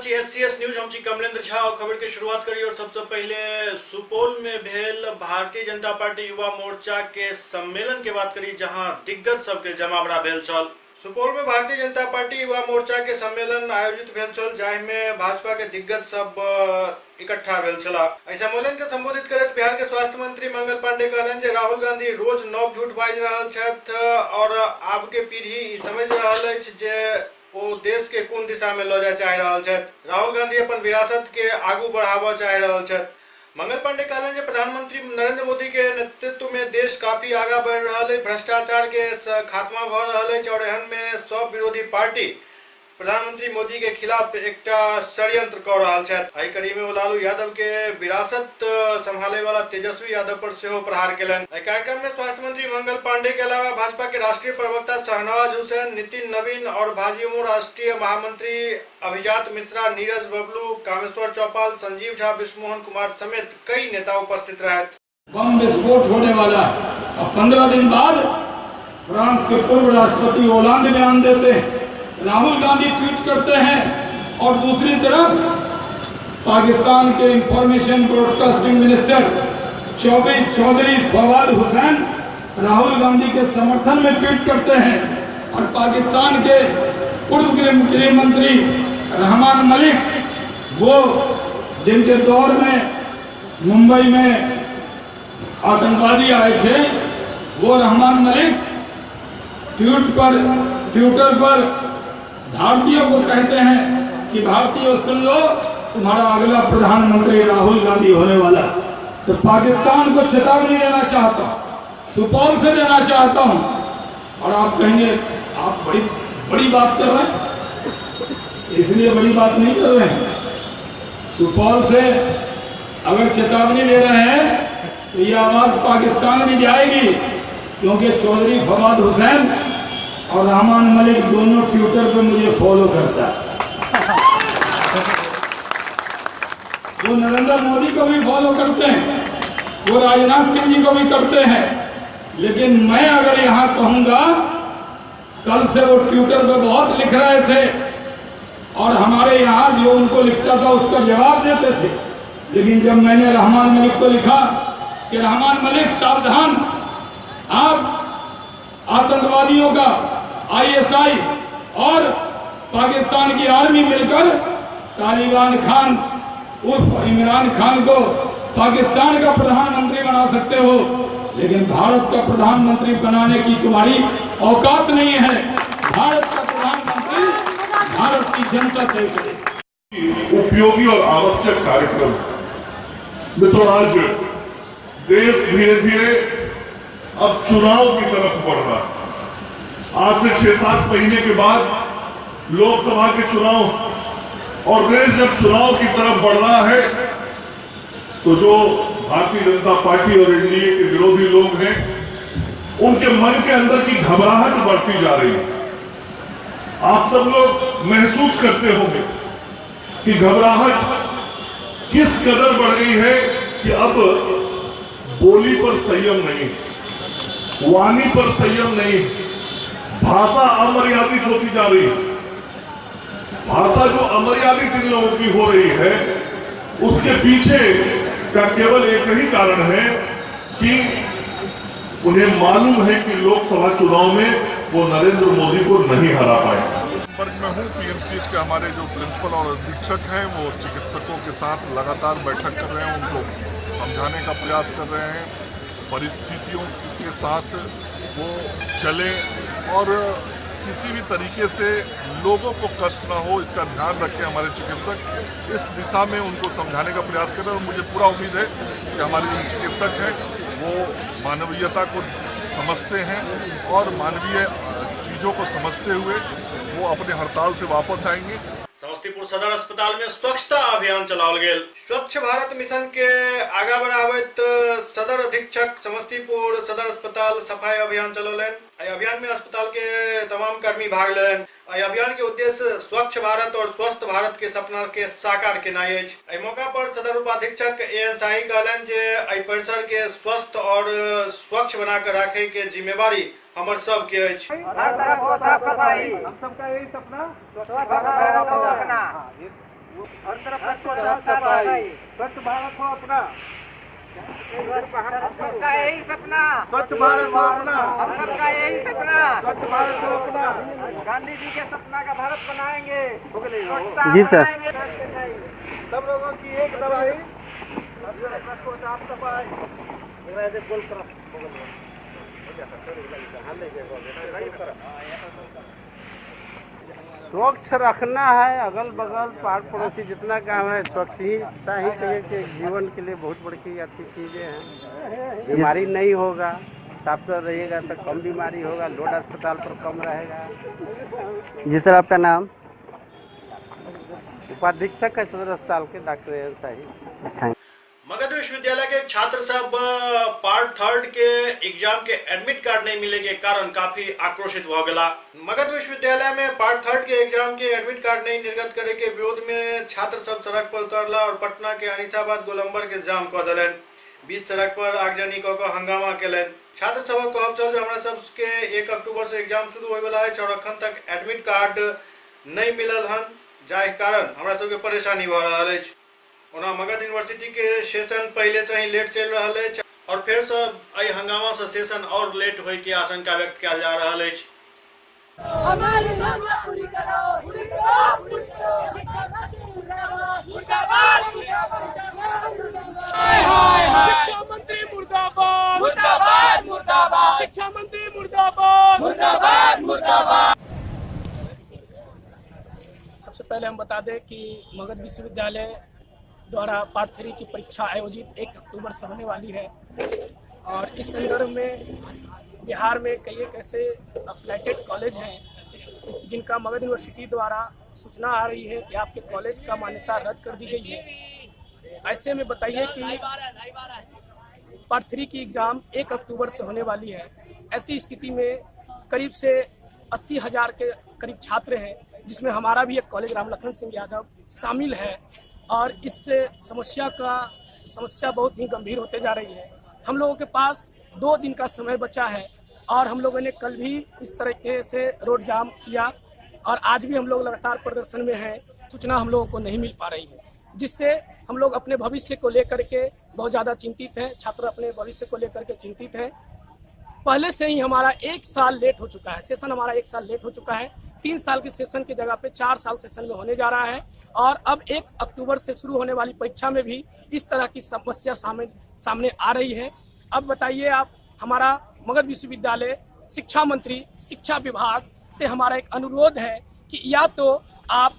छी SCS news. हम छी कमलेंद्र झा और खबर के शुरुआत करी और सबसे पहले सुपौल में भेल भारतीय जनता पार्टी युवा मोर्चा के सम्मेलन के बात करी, जहां दिग्गज सबके जमावड़ा भेल छल। सुपौल में भारतीय जनता पार्टी युवा मोर्चा के सम्मेलन आयोजित भेल छल, जाहि में भाजपा के दिग्गज सब इकट्ठा भेल छला। एहि सम्मेलन के संबोधित करैत बिहार के स्वास्थ्य मंत्री मंगल पांडे कहलनि जे राहुल गांधी रोज नव झूठ बाजि रहल छथि और आब के पीढ़ी ई समझ रहल अछि जे ओ देश के कोन दिशा में लऽ जाय चाहि रहल छथि। राहुल गांधी अपन विरासत के आगू बढ़ाबऽ चाहि रहल छथि। मंगल पांडे कहलनि जे प्रधानमंत्री नरेंद्र मोदी के नेतृत्व में देश काफी आगा बढ़ि रहल अछि, भ्रष्टाचार के खात्मा भऽ रहल अछि और एहन में सब विरोधी पार्टी प्रधानमंत्री मोदी के खिलाफ एकटा षड्यंत्र कऽ रहल छथि। एहि कड़ी में ओ लालू यादव के विरासत संभाले वाला तेजस्वी यादव पर सेहो प्रहार केलनि। एहि कार्यक्रम में स्वास्थ्य मंत्री मंगल पांडे के अलावा भाजपा के राष्ट्रीय प्रवक्ता शहनवाज हुसैन, नितिन नवीन और भाजयुमो राष्ट्रीय महामंत्री अभिजात मिश्रा, नीरज बबलू, कामेश्वर चौपाल, संजीव झा, विश्वमोहन कुमार समेत कई नेता उपस्थित रहे। बम विस्फोट होने वाला है और 15 दिन बाद फ्रांस के पूर्व राष्ट्रपति ओलांद बयान देते हैं, राहुल गांधी ट्वीट करते हैं और दूसरी तरफ पाकिस्तान के information broadcasting minister Chaudhry Fawad Hussain Rahul Gandhi के समर्थन में ट्वीट करते हैं और पाकिस्तान के पूर्व गृह मंत्री रहमान मलिक, वो जिनके दौर में मुंबई में आतंकवादी आए थे, वो रहमान मलिक ट्विटर पर भारतीयों को कहते हैं कि भारतीयों सुन लो, तुम्हारा अगला प्रधानमंत्री राहुल गांधी होने वाला। तो पाकिस्तान को चेतावनी देना चाहता हूँ, सुपौल से देना चाहता हूँ। और आप कहेंगे आप बड़ी बड़ी बात कर रहे हैं, इसलिए बड़ी बात नहीं कर रहे हैं। सुपौल से अगर चेतावनी दे रहे हैं तो ये आवाज़ पाकिस्तान भी जाएगी, क्योंकि चौधरी फवाद हुसैन और रहमान मलिक दोनों ट्विटर पे मुझे फॉलो करता है। वो नरेंद्र मोदी को भी फॉलो करते हैं, वो राजनाथ सिंह जी को भी करते हैं, लेकिन मैं अगर यहाँ कहूँगा, कल से वो ट्विटर पे बहुत लिख रहे थे और हमारे यहाँ जो उनको लिखता था उसका जवाब देते थे, लेकिन जब मैंने रहमान मलिक को लिखा कि रहमान मलिक सावधान, आप आतंकवादियों का आईएसआई और पाकिस्तान की आर्मी मिलकर तालिबान खान उर्फ इमरान खान को पाकिस्तान का प्रधानमंत्री बना सकते हो, लेकिन भारत का प्रधानमंत्री बनाने की तुम्हारी औकात नहीं है। भारत का प्रधानमंत्री भारत की जनता तय करेगी। उपयोगी और आवश्यक कार्यक्रम मित्रों, आज देश धीरे धीरे अब चुनाव की तरफ बढ़ रहा है। आज से 6-7 महीने के बाद लोकसभा के चुनाव, और देश जब चुनाव की तरफ बढ़ रहा है तो जो भारतीय जनता पार्टी और एनडीए के विरोधी लोग हैं, उनके मन के अंदर की घबराहट बढ़ती जा रही है। आप सब लोग महसूस करते होंगे कि घबराहट किस कदर बढ़ गई है कि अब बोली पर संयम नहीं, वाणी पर संयम नहीं, भाषा अमर्यादित होती जा रही है। भाषा जो अमर्यादित इन लोगों की हो रही है, उसके पीछे का केवल एक ही कारण है कि उन्हें मालूम है कि लोकसभा चुनाव में वो नरेंद्र मोदी को नहीं हरा पाए। संपर्क में हूँ। पीएमसीएच के हमारे जो प्रिंसिपल और अधीक्षक हैं, वो चिकित्सकों के साथ लगातार बैठक कर रहे हैं, उनको समझाने का प्रयास कर रहे हैं, परिस्थितियों के साथ वो चले और किसी भी तरीके से लोगों को कष्ट ना हो, इसका ध्यान रखें हमारे चिकित्सक। इस दिशा में उनको समझाने का प्रयास कर रहे हैं और मुझे पूरा उम्मीद है कि हमारे जो चिकित्सक हैं वो मानवीयता को समझते हैं और मानवीय चीज़ों को समझते हुए वो अपने हड़ताल से वापस आएंगे। समस्तीपुर सदर अस्पताल में स्वच्छता अभियान चलाओल गेल। स्वच्छ भारत मिशन के आगा बढ़ाबैत सदर अधीक्षक समस्तीपुर सदर अस्पताल सफाई अभियान चलौलनि। एहि अभियान में अस्पताल के तमाम कर्मी भाग लेलनि। एहि अभियान के उद्देश्य स्वच्छ भारत और स्वस्थ भारत के सपना के साकार केनाइ अछि। एहि मौका पर सदर उपाधीक्षक ए एन शाही कहलनि जे एहि परिसर के स्वस्थ और स्वच्छ बना के राखै के जिम्मेवारी हमर सबके अछि। हर तरफ हो साफ सफाई, हम सबका यही सपना। स्वच्छ भारत हो अपना। हाँ, ये हर तरफ सफाई, स्वच्छ भारत हो अपना, सबका यही सपना, स्वच्छ भारत हो अपना, हम सबका यही सपना, स्वच्छ भारत हो अपना, गांधी जी के सपना का भारत बनाएंगे। जी सर। सब लोगों की एक दवाई, साफ सफाई। स्वच्छ रखना है, अगल बगल पाड़ पड़ोसी जितना काम है स्वच्छ ही ही चाहिए कि जीवन के लिए बहुत बड़की अच्छी चीज़ें हैं। बीमारी नहीं होगा, साफ सुथरा रहिएगा तो कम बीमारी होगा, लोड अस्पताल पर कम रहेगा। जी सर, आपका नाम? उपाधीक्षक है सदर अस्पताल के डॉक्टर एन शाही। मगध विश्वविद्यालय के छात्र सब पार्ट थर्ड के एग्जाम के एडमिट कार्ड नहीं मिले के कारण काफी आक्रोशित हो गया। मगध विश्वविद्यालय में पार्ट थर्ड के एग्जाम के एडमिट कार्ड नहीं निर्गत करे के विरोध में छात्र सब सड़क पर उतरला और पटना के अनिसाबाद गोलंबर के जाम कऽ देलनि। बीच सड़क पर आगजनी कऽ कऽ हंगामा केलनि। छात्र सबक कहब छल जे हमरा सबके 1 अक्टूबर से एग्जाम शुरू होयवला अछि और अखन तक एडमिट कार्ड नहीं मिलल हन, जाहि कारण हमरा सबके परेशानी भऽ रहल अछि। ओना मगध यूनिवर्सिटी के सेशन पहले से ही लेट चल रहा है और फिर से एहि हंगामा से सेशन और लेट होय के आशंका व्यक्त कयल जा रहा है। शिक्षा मंत्री मुर्दाबाद, मुर्दाबाद मुर्दाबाद, शिक्षा मंत्री मुर्दाबाद, मुर्दाबाद मुर्दाबाद। सबसे पहले हम बता दें कि मगध विश्वविद्यालय द्वारा पार्ट 3 की परीक्षा आयोजित 1 अक्टूबर से होने वाली है और इस संदर्भ में बिहार में कई एक ऐसे अफ्लाइटेड कॉलेज हैं जिनका मगध यूनिवर्सिटी द्वारा सूचना आ रही है कि आपके कॉलेज का मान्यता रद्द कर दी गई है। ऐसे में बताइए कि पार्ट 3 की एग्ज़ाम 1 अक्टूबर से होने वाली है। ऐसी स्थिति में करीब से 80,000 के करीब छात्र हैं, जिसमें हमारा भी एक कॉलेज रामलखन सिंह यादव शामिल है और इससे समस्या बहुत ही गंभीर होते जा रही है। हम लोगों के पास 2 दिन का समय बचा है और हम लोगों ने कल भी इस तरीके से रोड जाम किया और आज भी हम लोग लगातार प्रदर्शन में हैं। सूचना हम लोगों को नहीं मिल पा रही है, जिससे हम लोग अपने भविष्य को लेकर के बहुत ज़्यादा चिंतित हैं। छात्र अपने भविष्य को लेकर के चिंतित हैं। पहले से ही हमारा 1 साल लेट हो चुका है, सेशन हमारा 1 साल लेट हो चुका है। 3 साल के सेशन की जगह पे 4 साल सेशन में होने जा रहा है और अब 1 अक्टूबर से शुरू होने वाली परीक्षा में भी इस तरह की समस्या सामने आ रही है। अब बताइए आप, हमारा मगध विश्वविद्यालय शिक्षा मंत्री, शिक्षा विभाग से हमारा एक अनुरोध है कि या तो आप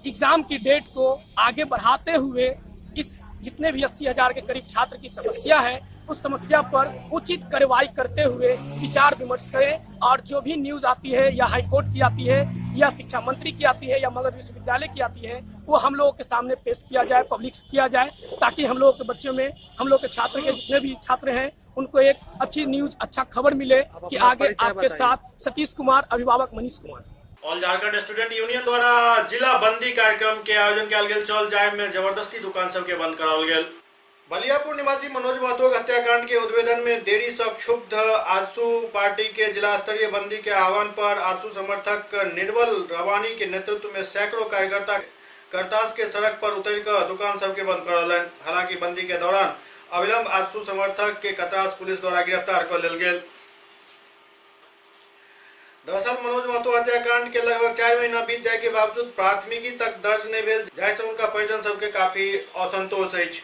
एग्जाम की डेट को आगे बढ़ाते हुए इस जितने भी 80,000 के करीब छात्र की समस्या है उस समस्या पर उचित कार्रवाई करते हुए विचार विमर्श करें और जो भी न्यूज आती है या हाईकोर्ट की आती है या शिक्षा मंत्री की आती है या मगध विश्वविद्यालय की आती है वो हम लोगों के सामने पेश किया जाए, पब्लिक किया जाए, ताकि हम लोगों के बच्चों में, हम लोग के छात्र के जितने भी छात्र हैं उनको एक अच्छी न्यूज, अच्छा खबर मिले कि आगे आपके साथ सतीश कुमार, अभिभावक Manish Kumar. All Jharkhand student union द्वारा जिला बंदी कार्यक्रम के आयोजन कयल गेल छल, जाहि में जबरदस्ती दुकान सबके बंद कराओल गेल। बलियापुर निवासी मनोज महतो के हत्याकांड के उद्भेदन में देरी से क्षुब्ध आजसू पार्टी के जिला स्तरीय बंदी के आह्वान पर आजसू समर्थक निर्बल रवानी के नेतृत्व में सैकड़ों कार्यकर्ता करतास के सड़क पर उतर कर दुकान सबके बंद करौलनि। हालांकि बंदी के दौरान अविलंब आजसू समर्थक के कतरास पुलिस द्वारा गिरफ्तार कर लेल गेल। दरअसल मनोज महतो हत्याकांड के लगभग 4 महीना बीत जाए के बावजूद प्राथमिकी तक दर्ज नहीं भेल, जाहि से उनका परिजन सबके काफी असंतोष अछि।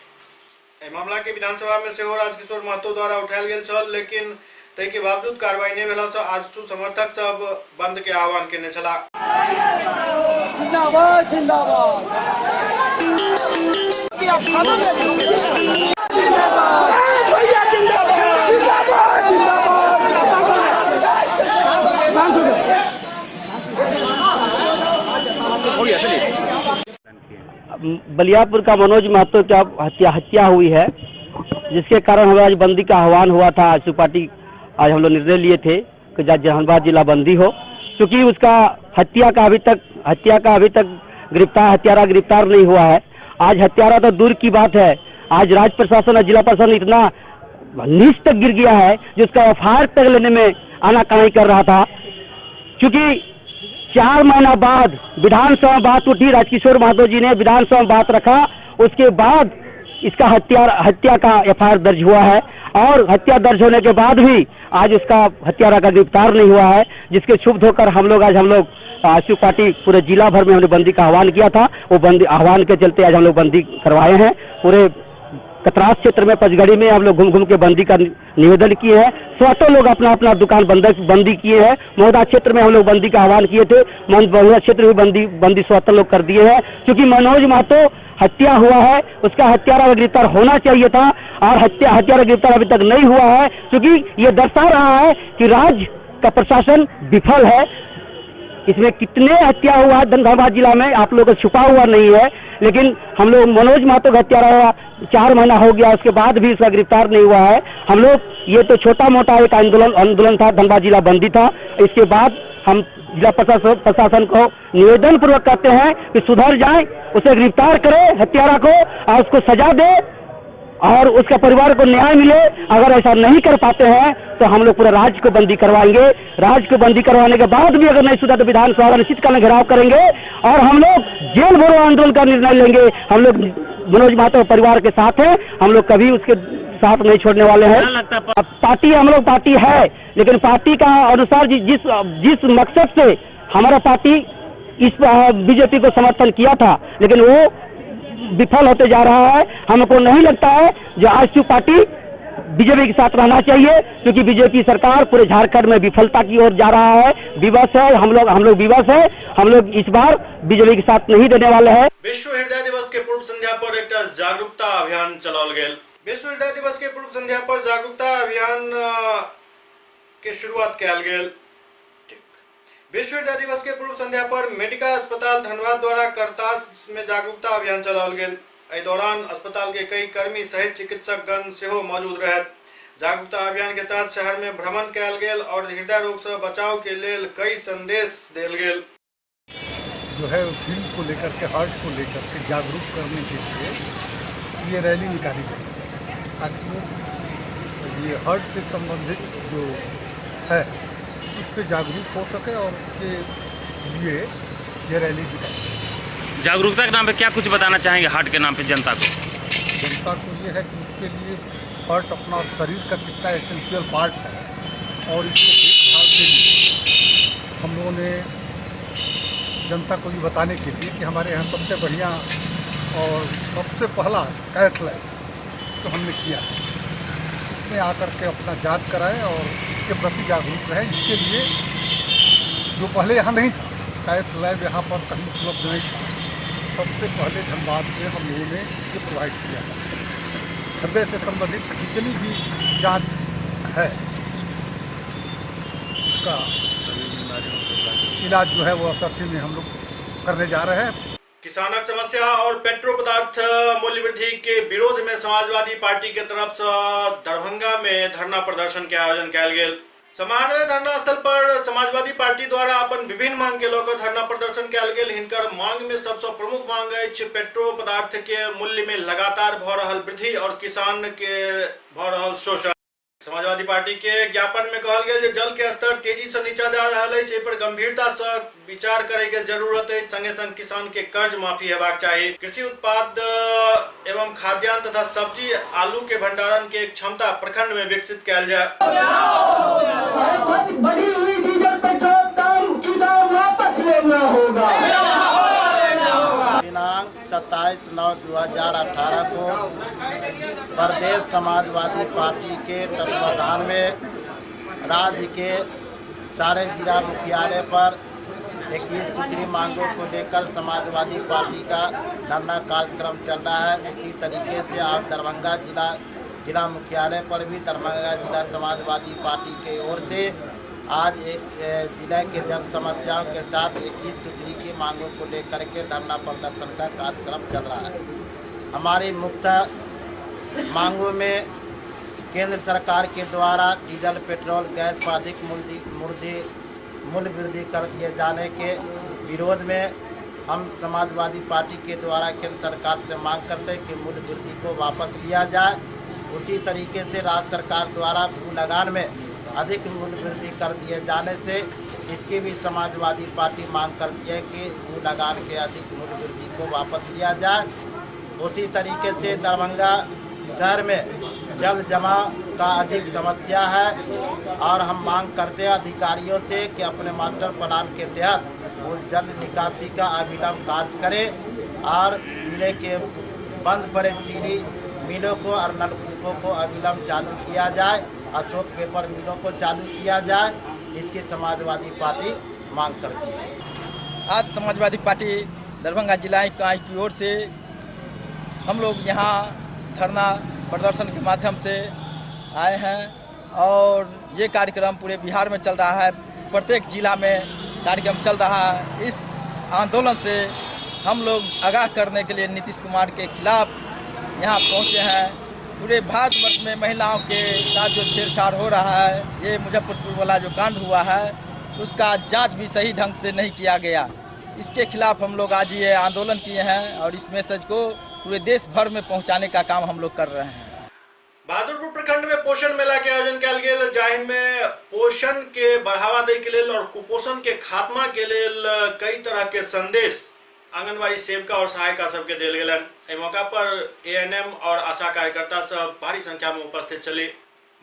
एहि मामला के विधानसभा में सेहो राजकिशोर महतो द्वारा उठायल गेल छल, लेकिन ताहि के बावजूद कार्रवाई नहीं भेला से आजसू समर्थक सब बंद के आह्वान केने छलाह। जिंदाबाद जिंदाबाद बलियापुर का मनोज महतो की हत्या हुई है, जिसके कारण हमारा आज बंदी का आह्वान हुआ था। आजसू पार्टी आज हम लोग निर्णय लिए थे कि जहानाबाद जिला बंदी हो, क्योंकि उसका हत्या का अभी तक हत्यारा गिरफ्तार नहीं हुआ है। आज हत्यारा तो दूर की बात है, आज राज्य प्रशासन और जिला प्रशासन इतना नीच तक गिर गया है जिसका एफआईआर तक लेने में आनाकानी कर रहा था। क्योंकि 4 महीना बाद विधानसभा में बात उठी, राजकिशोर महतो जी ने विधानसभा में बात रखा, उसके बाद इसका हत्या का एफआईआर दर्ज हुआ है और हत्या दर्ज होने के बाद भी आज उसका हत्यारा का गिरफ्तार नहीं हुआ है, जिसके क्षुब्ध होकर हम लोग आजसू पार्टी पूरे जिला भर में हमने बंदी का आह्वान किया था। वो बंदी आह्वान के चलते आज हम लोग बंदी करवाए हैं। पूरे कतरास क्षेत्र में पचगढ़ी में हम लोग घूम घूम के बंदी का निवेदन किए हैं। स्वतः लोग अपना अपना दुकान बंदी किए हैं। महुदा क्षेत्र में हम लोग बंदी का आह्वान किए थे, महुदा क्षेत्र में बंदी स्वतः लोग कर दिए हैं। क्योंकि मनोज महतो हत्या हुआ है, उसका हत्यारा गिरफ्तार होना चाहिए था और हत्यारा गिरफ्तार अभी तक नहीं हुआ है, क्योंकि ये दर्शा रहा है कि राज्य का प्रशासन विफल है। इसमें कितने हत्या हुआ है धनबाद जिला में आप लोगों को छुपा हुआ नहीं है, लेकिन हम लोग मनोज महतो का हत्यारा हुआ 4 महीना हो गया, उसके बाद भी उसका गिरफ्तार नहीं हुआ है। हम लोग ये तो छोटा मोटा एक आंदोलन था, धनबाद जिला बंदी था। इसके बाद हम जिला प्रशासन को निवेदन पूर्वक कहते हैं कि सुधर जाए, उसे गिरफ्तार करे हत्यारा को और उसको सजा दे और उसका परिवार को न्याय मिले। अगर ऐसा नहीं कर पाते हैं तो हम लोग पूरा राज्य को बंदी करवाएंगे। राज्य को बंदी करवाने के बाद भी अगर नहीं सुधरा तो विधानसभा अनिश्चितकालीन घेराव करेंगे और हम लोग जेल भरो आंदोलन का निर्णय लेंगे। हम लोग मनोज महतो परिवार के साथ हैं, हम लोग कभी उसके साथ नहीं छोड़ने वाले हैं। पार्टी हम लोग पार्टी है, लेकिन पार्टी का अनुसार जिस मकसद से हमारा पार्टी इस बीजेपी को समर्थन किया था, लेकिन वो विफल होते जा रहा है। हमको नहीं लगता है जो आजसू पार्टी बीजेपी के साथ रहना चाहिए, क्योंकि बीजेपी सरकार पूरे झारखंड में विफलता की ओर जा रहा है। विवश है हम लोग विवश है, हम लोग इस बार बीजेपी के साथ नहीं देने वाले हैं। विश्व हृदय दिवस के पूर्व संध्या पर एक जागरूकता अभियान चलाओल गेल। विश्व हृदय दिवस के पूर्व संध्या पर जागरूकता अभियान के शुरुआत कयल गेल। विश्व हृदय दिवस के पूर्व संध्या पर मेडिका अस्पताल धनबाद द्वारा करतास में जागरूकता अभियान चलाओल गेल। एहि दौरान अस्पताल के कई कर्मी सहित चिकित्सक गण सेहो मौजूद रहत। जागरूकता अभियान के तहत शहर में भ्रमण कयल गेल और हृदय रोग से बचाव के लेल कई संदेश देल गेल। जो है दिल को लेकर के, हार्ट को लेकर के जागरूक करने के लिए ये रैली निकाली गई, ताकि वो ये हार्ट से संबंधित जो है उस पर जागरूक हो सके और उसके लिए ये रैली निकाली। जागरूकता के नाम पे क्या कुछ बताना चाहेंगे हार्ट के नाम पे जनता को? जनता को ये है कि उसके लिए हार्ट अपना शरीर का कितना एसेंशियल पार्ट है और इसके देखभाल के लिए हम लोगों ने जनता को ये बताने के लिए कि हमारे यहाँ सबसे बढ़िया और सबसे पहला कैथ लैब तो हमने किया है, उसमें आकर के अपना जांच कराएं और इसके प्रति जागरूक रहें। इसके लिए जो पहले यहाँ नहीं था, कैथ लैब यहाँ पर कहीं उपलब्ध नहीं था, सबसे पहले धनबाद में हम लोगों ने ये प्रोवाइड किया था। हृदय से संबंधित जितनी भी जांच है उसका इलाज जो है वो असरफी में हम लोग करने जा रहे हैं। किसानक समस्या और पेट्रो पदार्थ मूल्य वृद्धि के विरोध में समाजवादी पार्टी के तरफ से दरभंगा में धरना प्रदर्शन के आयोजन कयल गेल। समाहरणालय धरना स्थल पर समाजवादी पार्टी द्वारा अपन विभिन्न मांग के लऽ कऽ धरना प्रदर्शन कयल गेल। हिनकर मांग में सबसे प्रमुख मांग अछि पेट्रो पदार्थ के मूल्य में लगातार भऽ रहल वृद्धि और किसान के भऽ रहल शोषण। समाजवादी पार्टी के ज्ञापन में कहल गेल जे जल के स्तर तेजी से नीचा जा रहल अछि, एहि पर गंभीरता से विचार करे के जरूरत अछि। संगे संग किसान के कर्ज माफी हेबाक चाही। कृषि उत्पाद एवं खाद्यान्न तथा सब्जी आलू के भंडारण के क्षमता प्रखंड में विकसित कयल जाय। बढ़ी हुई डीजल पेट्रोल दाम की दाम वापस लेना होगा। दिनांक 27/9/2018 को प्रदेश समाजवादी पार्टी के तत्वावधान में राज्य के सारे जिला मुख्यालय पर 21 सूत्री मांगों को लेकर समाजवादी पार्टी का धरना कार्यक्रम चल रहा है। उसी तरीके से आज दरभंगा जिला मुख्यालय पर भी दरभंगा जिला समाजवादी पार्टी के ओर से आज जिले के जन समस्याओं के साथ 21 सूत्री की मांगों को लेकर के धरना प्रदर्शन का कार्यक्रम चल रहा है। हमारी मुख्य मांगों में केंद्र सरकार के द्वारा डीजल पेट्रोल गैस पर अधिक मूल्य वृद्धि कर दिए जाने के विरोध में हम समाजवादी पार्टी के द्वारा केंद्र सरकार से मांग करते हैं कि मूल्य वृद्धि को वापस लिया जाए। उसी तरीके से राज्य सरकार द्वारा भू लगान में अधिक मूल्य वृद्धि कर दिए जाने से इसकी भी समाजवादी पार्टी मांग करती है कि भू लगान के अधिक मूल्य वृद्धि को वापस लिया जाए। उसी तरीके से दरभंगा शहर में जल जमा का अधिक समस्या है और हम मांग करते हैं अधिकारियों से कि अपने मास्टर प्लान के तहत उस जल निकासी का अविलंब कार्य करें और जिले के बंद पड़े चीनी मिलों को और नलकूपों को अविलंब चालू किया जाए, अशोक पेपर मिलों को चालू किया जाए, इसकी समाजवादी पार्टी मांग करती है। आज समाजवादी पार्टी दरभंगा जिला इकाई की ओर से हम लोग यहाँ धरना प्रदर्शन के माध्यम से आए हैं और ये कार्यक्रम पूरे बिहार में चल रहा है, प्रत्येक जिला में कार्यक्रम चल रहा है। इस आंदोलन से हम लोग आगाह करने के लिए नीतीश कुमार के खिलाफ यहाँ पहुँचे हैं। पूरे भारतवर्ष में महिलाओं के साथ जो छेड़छाड़ हो रहा है, ये मुजफ्फरपुर वाला जो कांड हुआ है उसका जांच भी सही ढंग से नहीं किया गया, इसके खिलाफ हम लोग आज ये आंदोलन किए हैं और इस मैसेज को पूरे देश भर में पहुंचाने का काम हम लोग कर रहे हैं। बहादुरपुर प्रखंड में पोषण मेला के आयोजन कयल गेल, जाहि में पोषण के बढ़ावा दे के लेल और कुपोषण के खात्मा के लेल कई तरह के संदेश आंगनबाड़ी सेविका और सहायिका सबके देल गेलन। एहि मौका पर एएनएम और आशा कार्यकर्ता सब भारी संख्या में उपस्थित छली।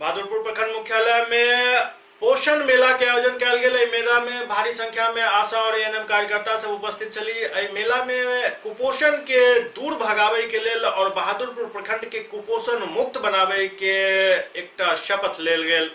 बहादुरपुर प्रखंड मुख्यालय में पोषण मेला के आयोजन कयल गेल। एहि मेला में भारी संख्या में आशा और एएनएम कार्यकर्ता सब उपस्थित छली। एहि मेला में कुपोषण के दूर भगावे के लेल और बहादुरपुर प्रखंड के कुपोषण मुक्त बनावे के एकटा शपथ लेल गेल।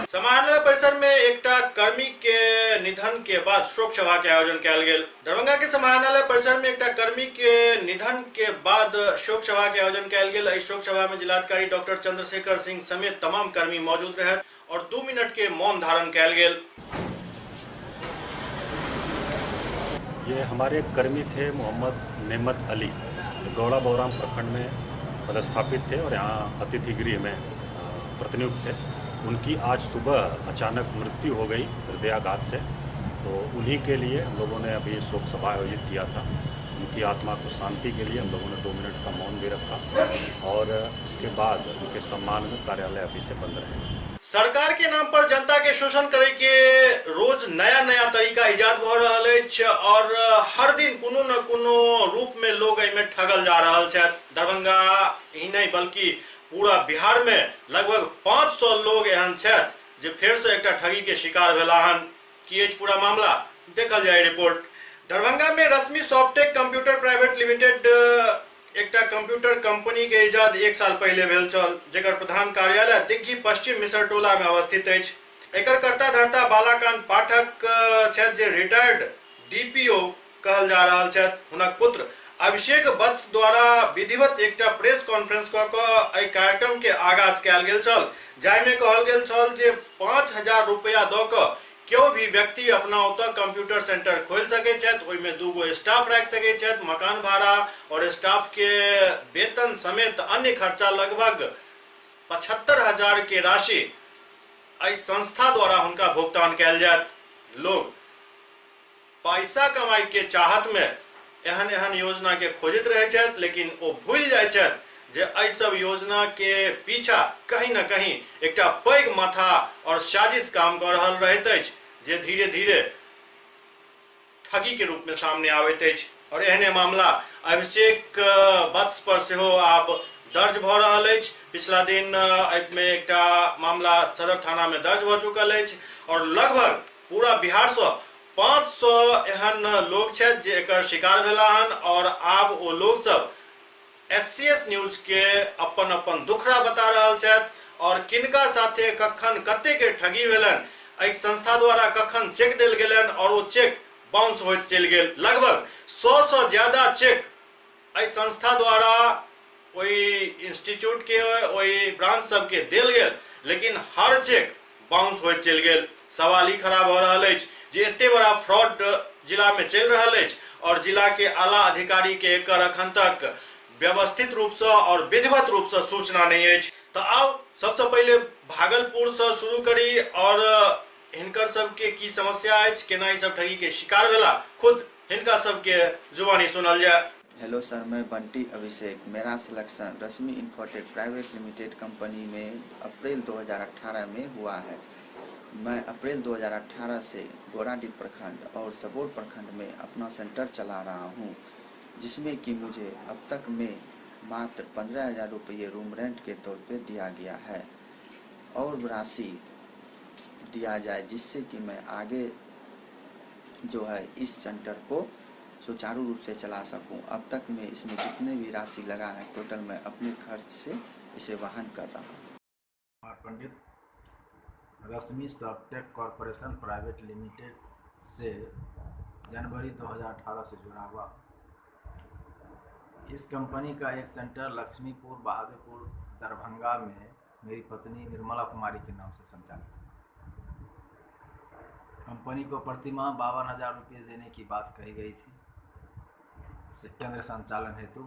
समाहरणालय परिसर में एकटा कर्मी के निधन के बाद शोक सभा के आयोजन कयल गेल। दरभंगा के समाहरणालय परिसर में एकटा कर्मी के निधन के बाद शोक सभा के आयोजन कयल गेल। एहि शोक सभा में जिलाधिकारी डॉक्टर चंद्रशेखर सिंह समेत तमाम कर्मी मौजूद रहे और 2 मिनट के मौन धारण कयल गेल। ये हमारे कर्मी थे मोहम्मद नेमत अली, गौड़ा बौराम प्रखंड में पदस्थापित थे और यहाँ अतिथि गृह में प्रतिनियुक्त थे। उनकी आज सुबह अचानक मृत्यु हो गई हृदयाघात से, तो उन्हीं के लिए हम लोगों ने अभी शोक सभा आयोजित किया था। उनकी आत्मा को शांति के लिए हम लोगों ने 2 मिनट का मौन भी रखा और उसके बाद उनके सम्मान में कार्यालय अभी से बंद रहेगा। सरकार के नाम पर जनता के शोषण करे के रोज नया नया तरीका इजाद भ रहल अछि और हर दिन कोनो न कोनो रूप में लोग एहिमे ठगल जा रहल छथि। दरभंगा ही नहीं बल्कि पूरा बिहार में लगभग 500 लोग एहन छथि जे फेर से एकटा ठगी के शिकार भेला हन। की अछि पूरा मामला, देखल जाए रिपोर्ट। दरभंगा में Rashmi Softech computer private limited एकटा कंप्यूटर कंपनी के इजाद 1 साल पहले भेल छल, जेकर प्रधान कार्यालय दिग्घी पश्चिम मिसर टोला में अवस्थित अछि। एकर कर्ता धर्ता बालाकांत पाठक छथि जे रिटायर्ड डीपीओ कहल जा रहल छथि। हुनक पुत्र अभिषेक वत्स द्वारा विधिवत एकटा प्रेस कॉन्फ्रेंस कऽ कऽ एहि कार्यक्रम के आगाज कयल गेल छल, जाहिमे कहल गेल छल जे 5000 रुपया दऽ कऽ केओ भी व्यक्ति अपना ओतऽ कंप्यूटर सेंटर खोलि सकैत छथि, ओहिमे 2 गो स्टाफ राखि सकैत छथि, मकान भाड़ा और स्टाफ के वेतन समेत अन्य खर्चा लगभग 75,000 के राशि एहि संस्था द्वारा हुनका भुगतान कयल जायत। लोग पैसा कमाई के चाहत में एहन एहन योजना के खोजैत रहै छथि, लेकिन ओ भूलि जाइ छथि जे एहि सब योजना के पीछा कहीं न कहीं एकटा पैघ माथा और साजिश काम कऽ रहल रहैत अछि, जे धीरे धीरे ठगी के रूप में सामने आबैत अछि। और एहने मामला अभिषेक वत्स पर सेहो आब दर्ज भऽ रहल अछि। पिछला दिन एहिमे एकटा मामला सदर थाना में दर्ज भऽ चुकल अछि और लगभग पूरा बिहार से 500 एहन लोग छथि जे एकर शिकार भेला हन और आब ओ लोग सब एससीएस न्यूज के अपन अपन दुखड़ा बता रहल छथि और किनका साथे कखन कते के ठगी भेलन, एहि संस्था द्वारा कखन चेक देल गेलन और ओ चेक बाउंस होइत चलि गेल। लगभग 100 से ज्यादा चेक एहि संस्था द्वारा ओहि इंस्टीट्यूट के ओहि ब्रांच सबके देल गेल, लेकिन हर चेक बाउंस होइत चलि गेल। सवाल ई खड़ा भऽ रहल अछि जे एते बड़ा फ्रॉड जिला में चलि रहल अछि और जिला के आला अधिकारी के एकर अखन तक व्यवस्थित रूप से और विधिवत रूप से सूचना नहीं अछि। तो आउ सबसे पहले भागलपुर से शुरू करी और हिनकर सबके की समस्या अछि, केना ई सब ठगी के शिकार भेला, खुद हिनका सबके जुबानी सुनल जाए। हेलो सर, मैं बंटी अभिषेक। मेरा selection Rashmi Infotech private limited company में अप्रैल 2018 में हुआ है। मैं अप्रैल 2018 से गोराडीह प्रखंड और सबौर प्रखंड में अपना सेंटर चला रहा हूं, जिसमें कि मुझे अब तक में मात्र 15,000 रुपये रूम रेंट के तौर पे दिया गया है और राशि दिया जाए जिससे कि मैं आगे जो है इस सेंटर को सुचारू रूप से चला सकूं। अब तक मैं इसमें जितने भी राशि लगा है टोटल मैं अपने खर्च से इसे वहन कर रहा हूं। Pandit Rashmi Softech corporation private limited से जनवरी 2018 से जुड़ा हुआ। इस कंपनी का एक सेंटर लक्ष्मीपुर बहादुरपुर दरभंगा में मेरी पत्नी निर्मला कुमारी के नाम से संचालित है। कंपनी को प्रतिमाह 52,000 रुपये देने की बात कही गई थी केंद्र संचालन हेतु,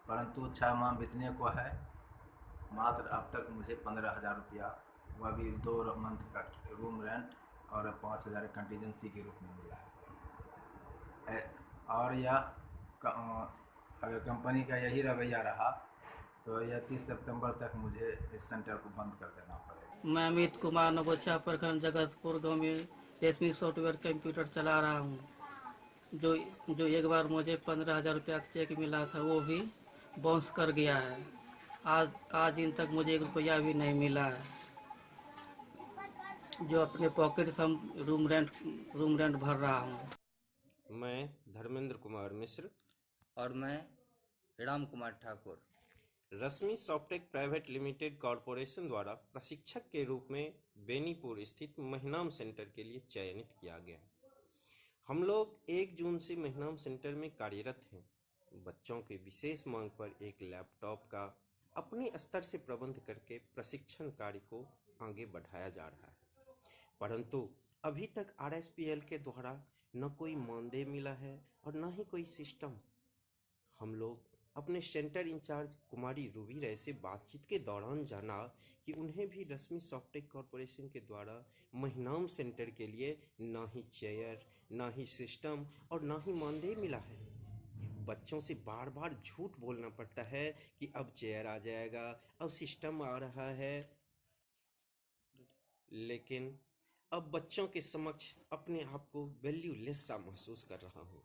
परंतु 6 माह बीतने को है, मात्र अब तक मुझे 15,000 रुपया, वह भी 2 मंथ का रूम रेंट और 5,000 कंटीजेंसी के रूप में मिला है। और यह अगर कंपनी का यही रवैया रहा तो यह 30 सितंबर तक मुझे इस सेंटर को बंद कर देना पड़ेगा। मैं अमित कुमार, नवोचा प्रखंड जगतपुर गाँव में रेशमी सॉफ्टवेयर कंप्यूटर चला रहा हूँ। जो एक बार मुझे 15,000 रुपया चेक मिला था वो भी बाउंस कर गया है। आज दिन तक मुझे 1 रुपया भी नहीं मिला है। जो अपने पॉकेट से हम रूम रेंट भर रहा हूँ। मैं धर्मेंद्र कुमार मिश्र और मैं Ram Kumar Thakur Rashmi Softech private limited corporation द्वारा प्रशिक्षक के रूप में बेनीपुर स्थित महिनाम सेंटर के लिए चयनित किया गया। हम लोग 1 जून से महिनाम सेंटर में कार्यरत हैं। बच्चों के विशेष मांग पर एक लैपटॉप का अपने स्तर से प्रबंध करके प्रशिक्षण कार्य को आगे बढ़ाया जा रहा है, परंतु अभी तक RSPL के द्वारा न कोई मानदेय मिला है और न ही कोई सिस्टम। हम लोग अपने सेंटर इंचार्ज कुमारी रूबी राय से बातचीत के दौरान जाना कि उन्हें भी रश्मि सॉफ्टटेक कॉरपोरेशन के द्वारा महिनाम सेंटर के लिए ना ही चेयर, ना ही सिस्टम और ना ही मानदेय मिला है। बच्चों से बार बार झूठ बोलना पड़ता है कि अब चेयर आ जाएगा, अब सिस्टम आ रहा है, लेकिन अब बच्चों के समक्ष अपने आप को वैल्यूलेस सा महसूस कर रहा हूँ।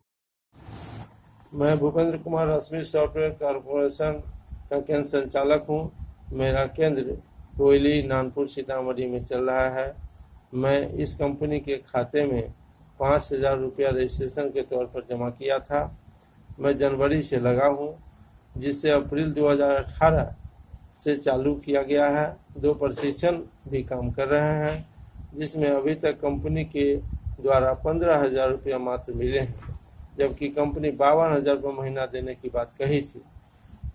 मैं भूपेंद्र कुमार, रश्मि सॉफ्टवेयर कॉरपोरेशन का केंद्र संचालक हूँ। मेरा केंद्र कोयली नानपुर सीतामढ़ी में चल रहा है। मैं इस कंपनी के खाते में 5,000 रुपया रजिस्ट्रेशन के तौर पर जमा किया था। मैं जनवरी से लगा हूँ, जिससे अप्रैल 2018 से चालू किया गया है। 2 प्रशिक्षण भी काम कर रहे हैं, जिसमें अभी तक कंपनी के द्वारा 15,000 रुपया मात्र मिले हैं, जबकि कंपनी 52,000 रुपये महीना देने की बात कही थी।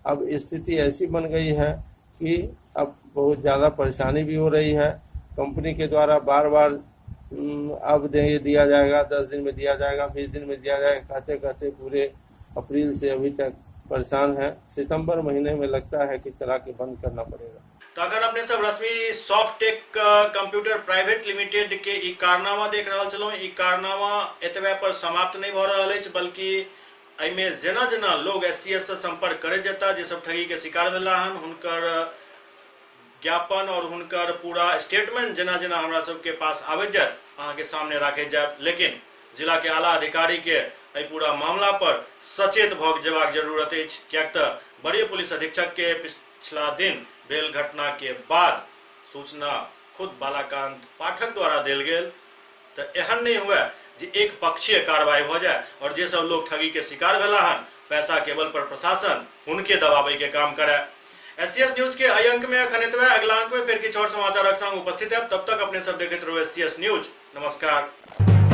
अब स्थिति ऐसी बन गई है कि अब बहुत ज़्यादा परेशानी भी हो रही है। कंपनी के द्वारा बार बार अब दिया जाएगा, 10 दिन में दिया जाएगा, 20 दिन में दिया जाएगा, कहते कहते पूरे अप्रैल से अभी तक परेशान है। सितंबर महीने में लगता है कि चला के बंद करना पड़ेगा। तो अगर अपने सब Rashmi Softech computer private limited के ई कारनामा देख रहल छलहुँ, ई कारनामा एतबे पर समाप्त नहीं भऽ रहल अछि, बल्कि एहिमे जेना जेना लोग SCS से संपर्क करैत जेता, जे सब ठगी के शिकार भेला हन, हुनकर ज्ञापन और हुनकर पूरा स्टेटमेंट जेना जेना हमरा सबके पास आबैत जायत अहाँके सामने राखैत जायब। लेकिन जिला के आला अधिकारी के एहि पूरा मामला पर सचेत भऽ जेबाक जरूरत अछि, किएक तऽ वरीय पुलिस अधीक्षक के पिछला दिन भेल घटना के बाद सूचना खुद बालाकांत पाठक द्वारा देल गेल। तो एहन नहीं हुआ जे एक पक्षीय कार्रवाई हो जाए और जे सब लोग ठगी के शिकार भेला हन पैसा के बल पर प्रशासन उनके दबावे के काम करे। SCS news के एहि अंक में अखन एतबे, अगला अंक में फिर किछु और समाचारक संग उपस्थित है। तब तक अपने सब देखैत रहू SCS news. नमस्कार।